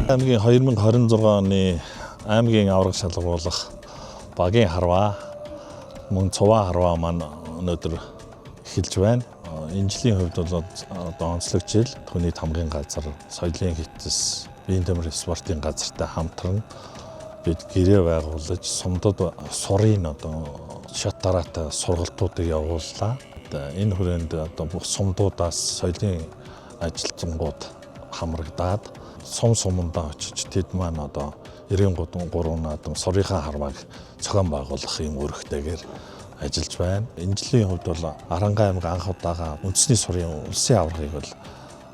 Аймгийн 2026 оны аймгийн аварга шалгаруулах багийн харваа мөн цуваа харваа маань өнөөдөр эхэлж байна. Энэ жилийн хувьд бол одоо онцлог жил, түүний тамгын газар, соёлын хитс, биеийн төмөр спортын газартай хамтран бид гэрээ байгуулж сумдад сурын одоо шат дараатай сургалтуудыг явууллаа. Энэ хүрээнд одоо бүх сумдуудаас соёлын ажилтнууд хамрагдаад сум сумандаа очиж тэд маань одоо 93 наадам сурынхаа харвааг зохион байгуулах юм үүрэгтэйгээр ажиллаж байна. Энэ жилийн хувьд бол Аранга аймаг анх удаага үндэсний сурын улсын аваргыг бол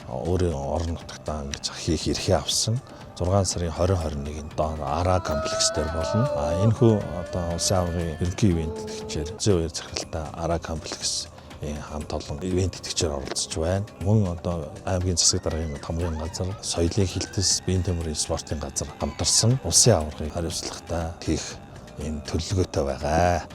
өөрийн орон нутагтаа ингэж хийх эрхээ авсан. 6 сарын 20 21-нд доор Араа комплекс дээр болно. А энэхүү одоо улсын аваргын ерөнхий ивээн тэтгэгчээр зөө үеэр захиралтай Араа комплекс хамт олон ивээн тэтгэгчээр оролцож байна. Мөн одоо аймгийн засаг даргын тамгын газар, соёлын хилтэс, биеийн төмөрийн спортын газар хамтарсан улсын аваргыг хариуцлагатай хийх ийм төлөвлөгөөтэй байгаа.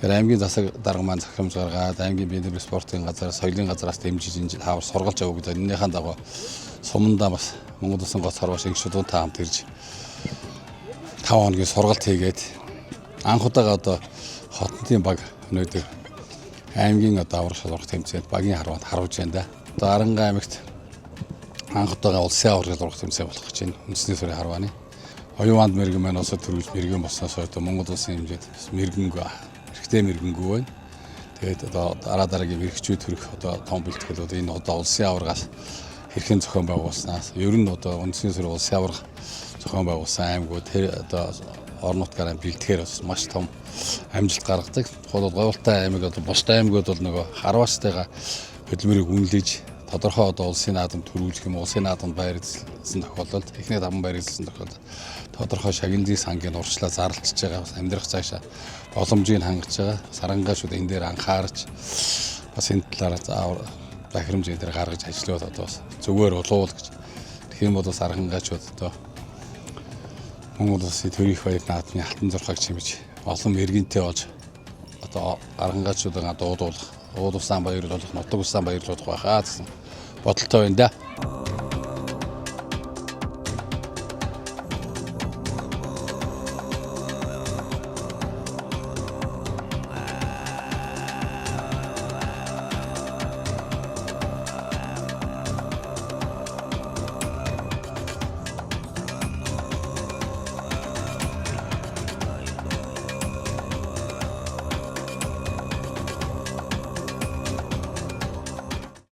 Тэгэхээр аймгийн засаг дарга маань захирамж гаргаад аймгийн биеийн төмөр спортын газар, соёлын газраас дэмжиж энэ жил хаавар сургалж явуу гэдэг. Энэнийхэн дагуу сумандаа бас Монгол Улсын гоц харваа шингшүүдтэй хамт ирж 5 хоногийн сургалт хийгээд анх удаага одоо хотнотын баг өнөөдөр аймгийн одоо аврах шалрах тэмцээнд багийн харваанд харвж байна да. Одоо Аранга аймагт анх удаага улсын аврах шалрах тэмцээн болох гэж байна. Үндэсний сүрийн харвааны. Оюун мэрэгэн маань улсад төрүүлж мэрэгэн болсноос одоо Монгол улсын хэмжээнд мэрэгэнгүй, эрхтэй мэрэгэнгүй байна. Тэгээд одоо дараа дараагийн мэрэгчүүд төрөх одоо том бэлтгэл одоо энэ одоо улсын аваргаас хэрхэн зохион байгуулснаас ер нь одоо үндэсний сүрийн улсын аварга зохион байгуулсан аймагуд тэр одоо орон нутгаараа бэлтгэхээр бас маш том амжилт гаргадаг. Тухайлбал Говьлтай аймаг одоо бусд аймагуд бол нөгөө харваастайгаа хөдөлмөрийг үнэлж тодорхой одоо улсын наадам төрүүлэх юм, улсын наадамд байр эзэлсэн тохиолдолд эхний таван байр эзэлсэн тохиолдолд тодорхой шагналын сангийн урчлаа зарлчиж байгаа, бас амьдрах цаашаа боломжийг хангаж байгаа. Сарангаашууд энэ дээр анхаарч бас энэ талаар захирамж энэ дээр гаргаж ажиллавал одоо бас зүгээр болов гэж. Тэгэх юм бол сарангаачууд одоо Монгол улсын төрийн баяр наадмын алтан зурхааг чимж олон мэрэгэнтэй болж одоо арангаачуудаа дуудуулах, уул усаан баярлуулах, нутаг усаан баярлуулах байхаа гэсэн бодолтой байна да.